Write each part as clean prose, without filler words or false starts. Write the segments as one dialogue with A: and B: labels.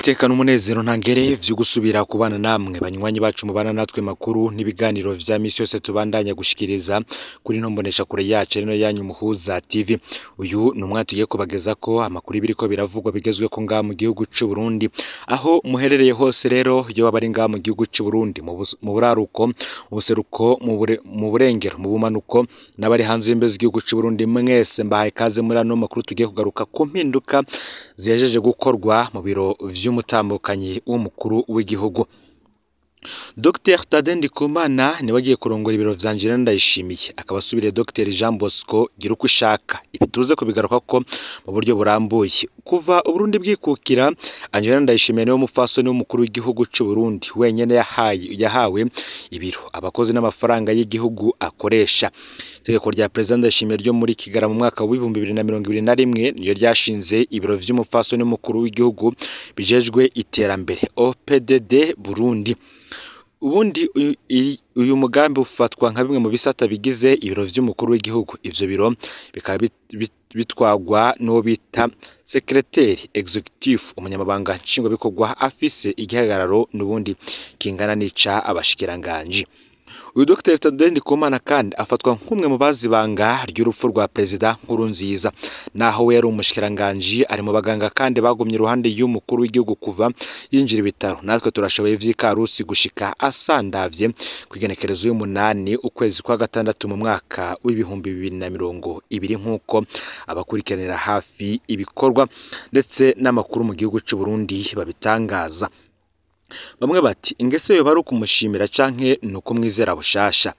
A: Niteka n'umunezero ntangere vyo gusubira kubana namwe banywanyi bacu mubana natwe makuru n'ibiganiro vya misi yose tubandanya gushikiriza kuri ntombonesha kure yacu rino yanyu Muhuza TV. Uyu ni umwanya tugiye kubageza ko amakuru biriko biravugwa bigezweko ngaha mu gihugu c'u Burundi, aho muherereye hose. Rero iyo bari ngaha mu gihugu c'u Burundi, mu buraruko, mu buseruko, mu burengero, mu bumanuko, n'abari hanze y'imbibe z'igihugu c'u Burundi, mwese mbahaye ikaze muri ano makuru. Tugiye kugaruka ku mpinduka zihejeje gukorwa mu biro vy'umutambukanyi w'umukuru w'igihugu. Dr Tade Ndikumana niwe agiye kurongora ibiro vya Angelina Ndayishimiye, akaba asubiriye Dr Jean Bosco Girukwishaka. Ibi tuze kubigaruka ko mu buryo burambuye. Kuva Uburundi bwikukira, Angelina Ndayishimiye niwe mupfasoni w'umukuru w'igihugu c'u Burundi wenyene yahawe ibiro, abakozi n'amafaranga y'igihugu akoresha. Itegeko rya Perezida Ndayishimiye ryo muri Kigarama mu mwaka w'2021 niyo ryashinze ibiro vy'umupfasoni w'umukuru w'igihugu bijejwe iterambere, OPDD Burundi. Ubundi uyu mugambi ufatwa nka bimwe mu bisata bigize ibiro vy'umukuru w'igihugu. Ivyo biro bikaba bitwagwa n'uwo bita secrétaire exécutif, umunyamabanga nshingwabikorwa afise igihagararo n'ubundi kingana n'ica abashikiranganji. Uyu Dr Tade Ndikumana kandi afatwa nk'umwe mu bazi ibanga ry'urupfu rwa Perezida Nkurunziza. Naho we yari umushikiranganji, ari mu baganga kandi bagumye iruhande y'umukuru w'igihugu kuva yinjira ibitaro Natwe Turashoboye vy'Ikarusi gushika asandavye kw'igenekerezo y'umunani ukwezi kwa gatandatu mu mwaka w'2020, nk'uko abakurikiranira hafi ibikorwa ndetse n'amakuru mu gihugu c'u Burundi babitangaza. Bamwe bati ingese yoba ari ukumushimira canke ni ukumwizera bushasha?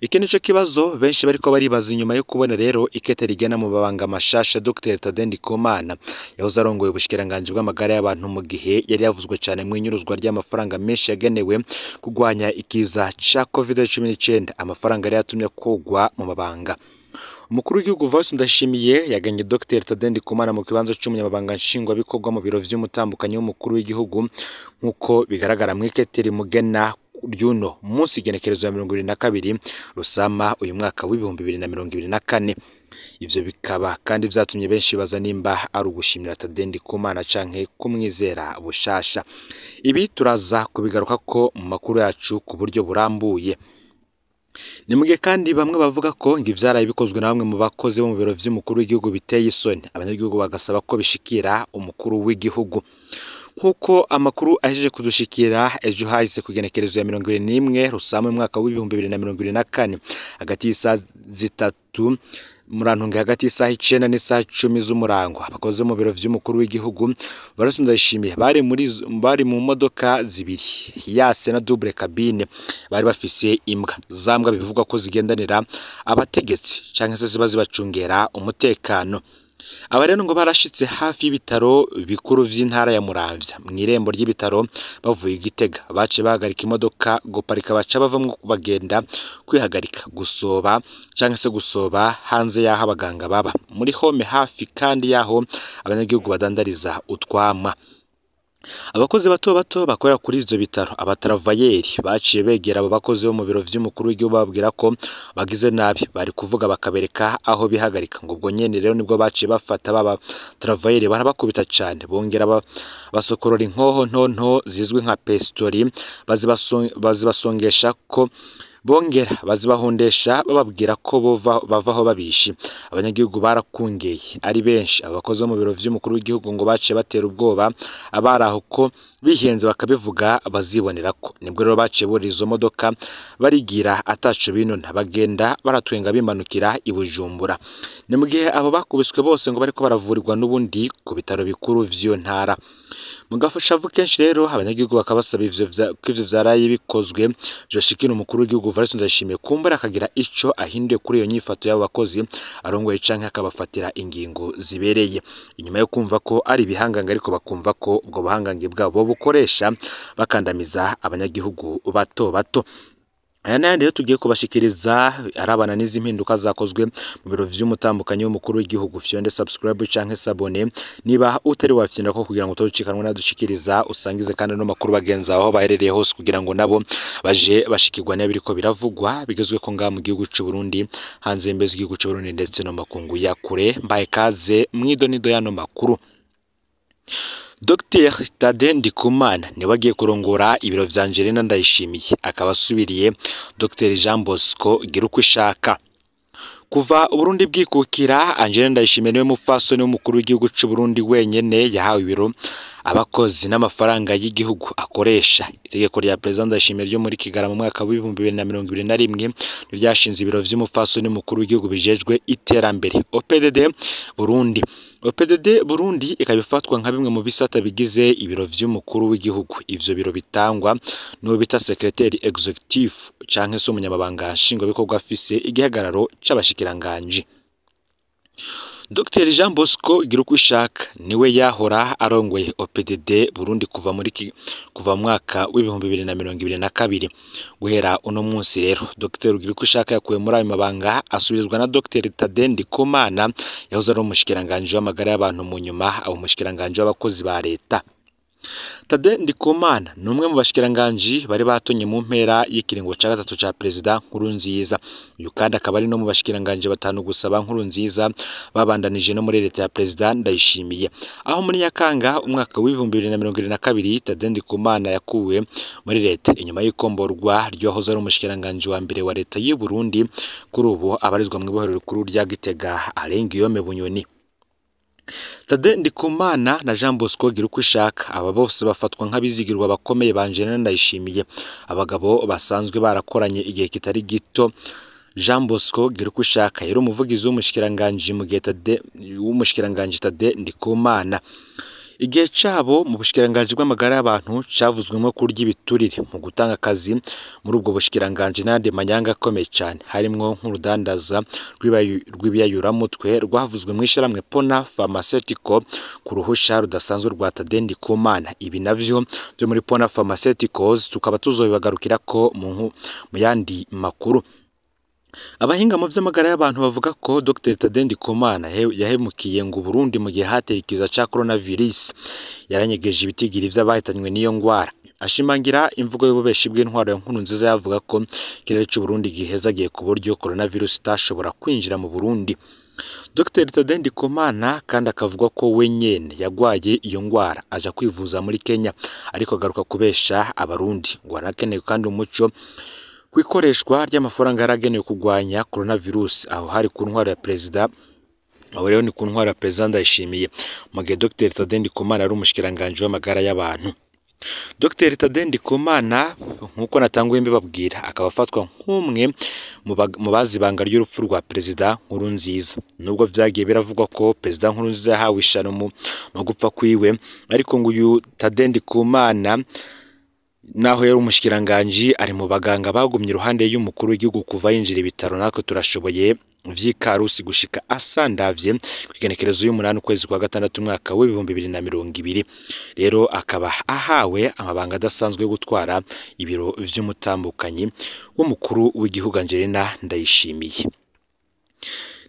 A: Iki nico kibazo benshi bariko baribaza inyuma yo kubona rero ikete rigena mu mabanga mashasha Dr Tade Ndikumana, yahoze arongoye ubushikiranganji bw'amagara y'abantu mu gihe yari yavuzwe cane mu inyuruzwa ry'amafaranga menshi yagenewe kugwanya ikiza ca Covid-19, amafaranga yari yatumye kugwa mu mabanga. Umukuru w'igihugu Evariste Ndayishimiye yagennye Dr Tade Ndikumana mu kibanza c'umunyamabanga nshingwabikorwa mu biro vy'umutambukanyi w'umukuru w'igihugu, nk'uko bigaragara mw'ikete rimugena ry'uno munsi igenekerezo ya 22 Rusama uyu mwaka w'2024. Ivyo bikaba kandi vyatumye benshi baza nimba ari ugushimira Tade Ndikumana canke kumwizera bushasha. Ibi turaza kubigaruka ko mu makuru yacu ku buryo burambuye. Ni mugihe kandi bamwe bavuga ko ngo ivyaraye bikozwe na bamwe mu bakozi bo mu biro vy'umukuru w'igihugu biteye isoni, abanyagihugu bagasaba ko bishikira umukuru w'igihugu. Nk'uko amakuru ahejeje kudushikira, ejo hahise kugenekerezo ya 21 Rusama umwaka w'2024, hagati y'isaha 3, murantunge, hagati y'isaha 9 n'isaha 10 z'umurango, abakozi mu biro vy'umukuru w'igihugu Evariste Ndayishimiye bari mu modoka zibiri, Hiace na double cabine. Bari bafise imbwa, za mbwa bivugwa ko zigendanira abategetsi canke se ziba zibacungera umutekano. Aba rero ngo barashitse hafi y'ibitaro bikuru vy'intara ya Muramvya, mw'irembo ry'ibitaro, bavuye i Gitega. Baciye bahagarika imodoka guparika, baca bavamwo bagenda kwihagarika, gusoba canke se gusoba hanze y'aho abaganga baba, muri home, hafi kandi y'aho abanyagihugu badandariza utwamwa. Abakozi bato bato bakorera kuri ivyo bitaro, abatravayeri, baciye begera abo bakozi bo mu biro vy'umukuru w'igihugu, bababwira ko bagize nabi, bari kuvuga bakabereka aho bihagarika. Ngo ubwo nyene rero nibwo baciye bafata baba travayeri, barabakubita cane, bongera basokorora inkoho ntonto zizwi nka pestori, bazibasongesha ko, bongera bazibahondesha, bababwira ko bova bavaho babishi. Abanyagihugu barakungeye ari benshi. Abakozi bo mu biro vy'umukuru w'igihugu ngo baciye batera ubwoba abari aho ko bihenze bakabivuga bazibonerako. Nibwo rero baciye burira izo modoka, barigira ataco binona, bagenda baratwenga bimanukira i Bujumbura. Ni mu gihe abo bakubiswe bose ngo bariko baravurirwa n'ubundi ku bitaro bikuru vy'iyo ntara. Mu gashavu kenshi rero, abanyagihugu bakaba basaba ko ivyo vyaraye bikozwe vyoshikira umukuru w'igihugu Evariste Ndayishimiye, kumbura akagira ico ahinduye kuri iyo nyifato y'abo bakozi arongoye canke akabafatira ingingo zibereye, inyuma yo kumva ko ari ibihangange, ariko bakumva ko ubwo buhangange bwabo bukoresha bakandamiza abanyagihugu bato bato. Aya n'ayandi rero tugiye kubashikiriza arabana n'izi mpinduka zakozwe mu biro vy'umutambukanyi w'umukuru w'igihugu. Fyonde subscribe canke s'abonner niba utari wafyonda ko, kugira ngo utocikanwa nadushikiriza. Usangize kandi no makuru bagenzi aho baherereye hose, kugira ngo nabo baje bashikirwa n'ibiriko biravugwa bigezwe ko ngaha mu gihugu c'u Burundi, hanze y'imbibe z'igihugu c'u Burundi, ndetse no makungu ya kure. Mbaye kaze mwidonido y'ano makuru. Dr Tade Ndikumana niwe agiye kurongora ibiro vya Angelina Ndayishimiye, akaba asubiriye Dr Jean Bosco Girukwishaka. Kuva Uburundi bwikukira, Angelina Ndayishimiye niwe mupfasoni w'umukuru w'igihugu c'u Burundi wenyene yahawe ibiro, abakozi n'amafaranga y'igihugu akoresha. Itegeko rya Perezida Ndayishimiye ryo muri Kigarama mu mwaka w'2021 ryashinze ibiro vy'umupfasoni w'umukuru w'igihugu bijejwe iterambere OPDD Burundi. OPDD Burundi ikaba ifatwa nka bimwe mu bisata bigize ibiro vy'umukuru w'igihugu. Ivyo biro bitangwa n'uwo bita secrétaire exécutif canke se umunyamabanga nshingwabikorwa afise igihagararo c'abashikiranganji. Dr Jean Bosco Girukwishaka niwe yahora arongoye OPDD Burundi kuva mu mwaka w'2022. Guhera uno munsi rero Dr Girukwishaka yakuwe muri ayo mabanga asubirizwa na Dr Tade Ndikumana yahoze ari umushikiranganji w'amagara y'abantu, mu nyuma abo umushikiranganji w'abakozi ba leta. Tade Ndikumana ni umwe mu bashikiranganji bari batonye mu mpera y'ikiringo ca gatatu ca Perezida Nkurunziza. Uyu kandi akaba ari no mu bashikiranganji batanu gusa ba Nkurunziza babandanije no muri leta ya Perezida Ndayishimiye. Aho muri Nyakanga umwaka w'2022 Tade Ndikumana yakuwe muri leta inyuma y'ikomborwa ryahoze ari umushikiranganji wa mbere wa leta y'u Burundi, kuri ubu abarizwa mu ibohero rikuru rya Gitega Alain Guillaume Bunyoni. Tade Ndikumana na Jean Bosco Girukwishaka aba bose bafatwa nk'abizigirwa bakomeye ba Angelina Ndayishimiye, abagabo basanzwe barakoranye igihe kitari gito. Jean Bosco Girukwishaka yari umuvugizi w'umushikiranganji mu gihe Tade Ndikumana. Igihe cabo mu bushikiranganji bw'amagara y'abantu cavuzwemo kurya ibiturire mu gutanga akazi muri ubwo bushikiranganji n'andi manyanga akomeye cane, harimwo nk'urudandaza rw'ibiyayuramutwe rwavuzwe mw'ishirahamwe Pona Pharmaceutical ku ruhusha rudasanzwe rwa Tade Ndikumana. Ibi navyo vyo muri Pona Pharmaceuticals tukaba tuzobibagarukirako mu yandi makuru. Abahinga mu vy'amagara y'abantu bavuga ko Dr Tade Ndikumana yahemukiye ngo Burundi mu gihe hateye ikiza ca coronavirus, yaranyegeje ibitigiri vy'abahitanywe n'iyo ngwara. Ashimangira imvugo y'ububeshi bw'intwaro ya Nkurunziza yavuga ko ikirere c'u Burundi gihezagiye ku buryo coronavirus itashobora kwinjira mu Burundi. Dr Tade Ndikumana kandi akavuga ko we nyene yagwaye iyo ngwara aja kwivuza muri Kenya, ariko agaruka kubesha abarundi ngo anakeneye kandi umuco kwikoreshwa ry'amafaranga yaragenewe kugwanya coronavirus, aho hari ku ntwaro ya Perezida, aho rero ni ku ntwaro ya Perezida Ndayishimiye, mu gihe Dr Tade Ndikumana ari umushikiranganji w'amagara y'abantu. Dr Tade Ndikumana nk'uko natanguye mbibabwira akaba afatwa nk'umwe mu bazi ibanga ry'urupfu rwa Perezida Nkurunziza. Nubwo vyagiye biravugwa ko Perezida Nkurunziza yahawe ishano mu gupfa kwiwe, ariko ngo uyu Tade Ndikumana naho yari umushikiranganji ari mu baganga bagumye iruhande y'umukuru w'igihugu kuva yinjira ibitaro natwe turashoboye vy'ikarusi gushika asandavye kw'igenekerezo y'umunani ukwezi kwa gatandatu umwaka w'2020. Rero akaba ahawe amabanga adasanzwe yo gutwara ibiro vy'umutambukanyi w'umukuru w'igihugu Angelina Ndayishimiye.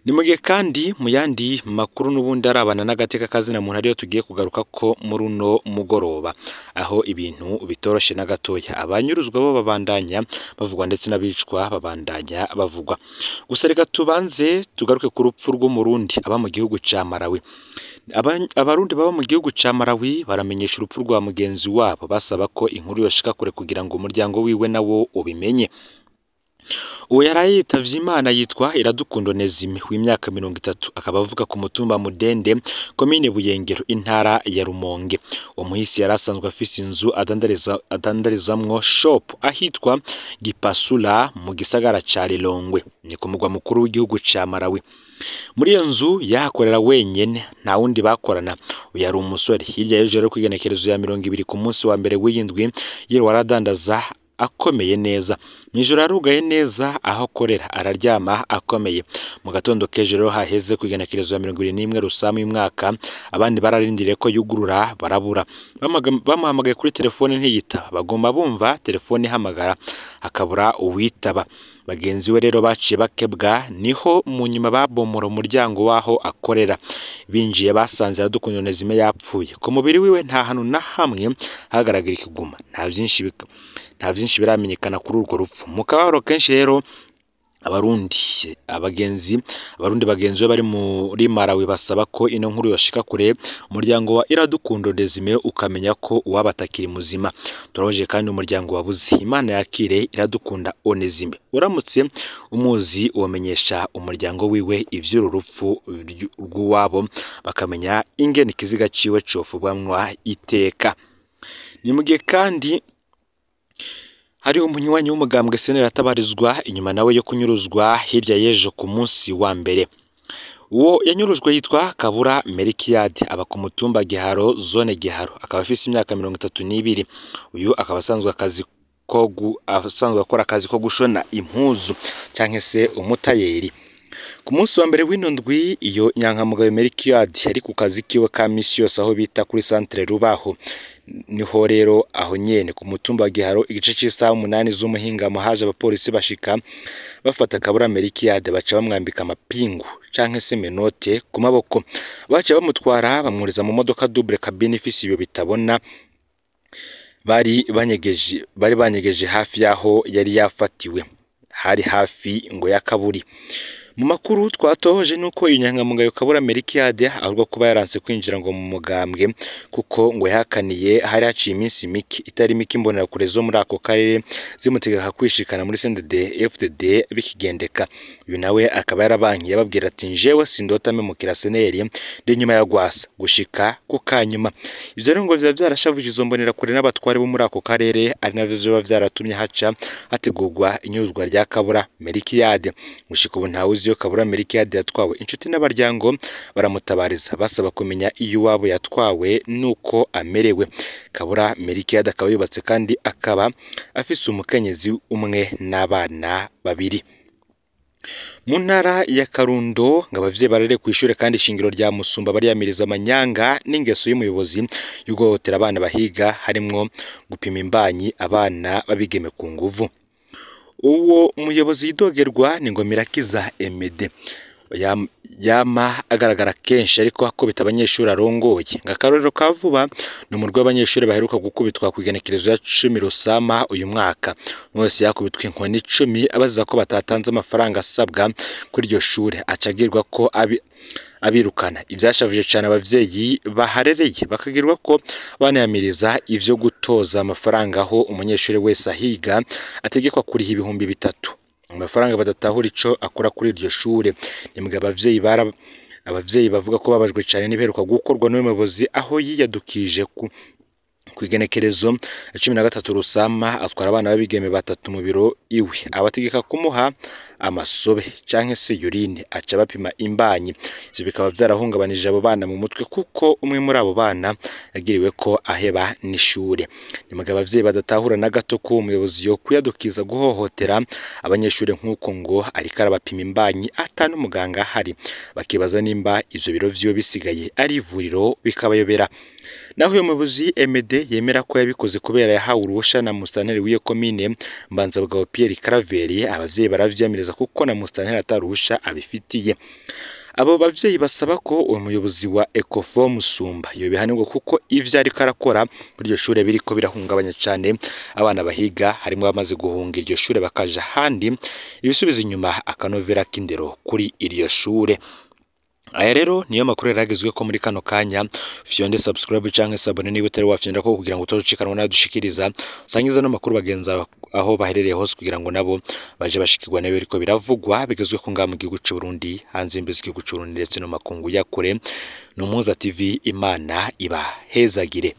A: Ni mu gihe kandi mu yandi makuru n'ubundi arabana n'agateka kazina muntu ariyo tugiye kugaruka ko muri uno mugoroba, aho ibintu bitoroshe na gatoya, abanyuruzwa bo babandanya bavugwa ndetse n'abicwa babandanya bavugwa. Gusa reka tubanze tugaruke ku rupfu rw'Umurundi aba mu gihugu ca Malawi. Abarundi baba mu gihugu ca Malawi baramenyesha urupfu rwa mugenzi wabo, basaba ko inkuru yoshika kure kugira ngo umuryango wiwe nawo ubimenye. Uwo yaraye yitavye Imana yitwa Iradukunda Onezime w'imyaka 30, akaba avuka ku mutumba Mudende, komine Buyengero, intara ya Rumonge. Uwo muhisi yari asanzwe afise inzu adandarizamwo shop ahitwa Gipasula mu gisagara ca Lilongwe, ni ku mugwa mukuru w'igihugu ca Malawi. Muri iyo nzu yahakorera wenyene, nta wundi bakorana. Uyu yari umusore. Hirya y'ejo rero kw'igenekerezo ya 20 ku munsi wa mbere w'iyindwi, yiriwe aradandaza akomeye neza. Mw'ijoro yarugaye neza aho akorera, araryama akomeye. Mu gatondo k'ejo rero haheze kw'igenekerezo ya 21 Rusamu y'umwaka, abandi bararindiriye ko yugurura barabura. Bamuhamagaye kuri telefone ntiyitaba, bagomba bumva telefone ihamagara hakabura uwitaba. Bagenzi we rero baciye bakebwa, niho mu nyuma babomora umuryango w'aho akorera. Binjiye basanze Iradukunda Onezime yapfuye. Ku mubiri wiwe nta hantu na hamwe hagaragara ikiguma. Nta vyinshi biramenyekana kuri urwo rupfu. Mu kababaro kenshi rero Abarundi abagenzi abarundi bagenzi be bari muri Malawi basaba ko ino nkuru yoshika kure umuryango wa Iradukunda Onesme ukamenya ko uwabatakiri muzima. Turahoje kandi umuryango wabuze Imana yakire Iradukunda Onesme, uramutse umuzi womenyesha umuryango wiwe ivy'uru rupfu rw'uwabo bakamenya ingene ikiziga ciwe cofubamwa iteka. Ni mugihe kandi hari umunywanyi w'umugambwe Senera atabarizwa inyuma nawe yo kunyuruzwa hirya y'ejo ku munsi wa mbere. Uwo yanyurujwe yitwa Kabura Melkiyade, aba ku mutumba Giharo, zone Giharo, akaba afise imyaka 32. Uyu akaba asanzwe akazi ko asanzwe akora akazi ko gushona impuzu canke se umutayeri. Ku munsi wa mbere w'ino ndwi iyo nyankamugayo Melkiyade yari ku kazi kiwe ka misi yose aho bita kuri centre Rubaho. Niho rero aho nyene ku mutumba wa Giharo igice c'isaha 8 z'umuhingamo haje abapolisi bashika bafata Kabura Melkiyade baca bamwambika amapingu canke se menote ku maboko, baca bamutwara bamwuriza mu modoka double cabine ifise ibyo bitabona bari banyegeje hafi yaho yari yafatiwe, hari hafi ngo yakaburi. Mu makuru twatohoje nuko inyangamugayo Kabura Melkiyade ahubwo kuba yaranse kwinjira ngo mu mugambwe kuko ngo yahakaniye hari haciye iminsi mike itari mike imbonera kure zo muri ako karere zimutegeka kwishikana muri CNDD FDD bikigendeka. Uyu nawe akaba yarabankiye ababwira ati njewe sindota memukira seneri ndi nyuma ya Gwasa gushika ku kanyuma. Ivyo rero ngo vya vyarashavuje izo mbonera kure n'abatware bo muri ako karere, ari navyo vyoba vyaratumye haca hategurwa inyuzwa rya Kabura Melkiyade. Gushika ubu ntawe uzi iyo Kabura Melkiyade yatwawe. Inshuti n'abaryango baramutabariza basaba kumenya iyo iwabo yatwawe nuko amerewe. Kabura Melkiyade akaba yubatse kandi akaba afise umukenyezi umwe n'abana babiri. Mu ntara ya Karundo ngo abavyeyi barere kw'ishure kandi ishingiro rya Musumba bariyamiriza amanyanga n'ingeso y'umuyobozi y'uguhohotera abana bahiga, harimwo gupima imbanyi abana babigeme ku nguvu. Uwo muyobozi yidogerwa ni Ngomirakiza Emede, yama agaragara kenshi ariko akubita abanyeshuri arongoye. Ngakarorero ka vuba ni umurwi w'abanyeshuri baheruka gukubitwa ku igenekerezo ya 10 Rusama uyu mwaka. Umwe wese yakubitwa inkoni 10 abaziza ko batatanze amafaranga asabwa kuri iryo shure, acagirwa ko abirukana. Ivyashavuje cane abavyeyi baharereye bakagirwa ko banayamiriza ivyo gutoza amafaranga aho umunyeshuri wese ahiga ategekwa kuriha 3000 amafaranga badatahura ico akora kuri iryo shure. Ni abavyeyi bavuga ko babajwe cane n'ibiheruka gukorwa n'umuyobozi aho yiyadukije ku igenekerezo 13 Rusama atwara abana b'abigeme batatu mu biro iwe, abategeka kumuha amasobe canke se urine, aca bapima imbanyi. Ivyo bikaba vyarahungabanije abo bana mu mutwe kuko umwe muri abo bana yagiriwe ko aheba n'ishure. Ni mugihe abavyeyi badatahura na gato ko umuyobozi yo kwiyadukiza guhohotera abanyeshure nk'uko ngo ariko arabapima imbanyi ata n'umuganga ahari, bakibaza nimba ivyo biro vyiwe bisigaye ari ivuriro bikabayobera. Naho uyo muyobozi Emede yemera ko yabikoze kubera yahawe uruhusha na musitanteri w'iyo komine Mbanzabugabo Pierre Claver, abavyeyi baravyamiriza kuko na musitanteri ataruhusha abifitiye. Abo bavyeyi basaba ko uwo muyobozi wa Ecofo Musumba yobihanirwa kuko ivyo ariko arakora muri iryo shure biriko birahungabanya cane abana bahiga, harimwo abamaze guhunga iryo shure bakaja ahandi, ibisubizo inyuma akanovera k'indero kuri iryo shure. Aya rero niyo makuru yaragezwe ko muri kano kanya. Fyonde subscribe canke sabone niba utari wafyonda ko kugira ngo utocikanwa nadushikiriza, sangiza no makuru bagenza aho baherereye hose kugira ngo nabo baje bashikirwa nayo biriko biravugwa bigezwe ko ngaha mu gihugu c'u Burundi, hanze y'imbizi gihugu c'u Burundi ndetse no makungu ya kure. Ni Umuhuza TV, Imana ibahezagire.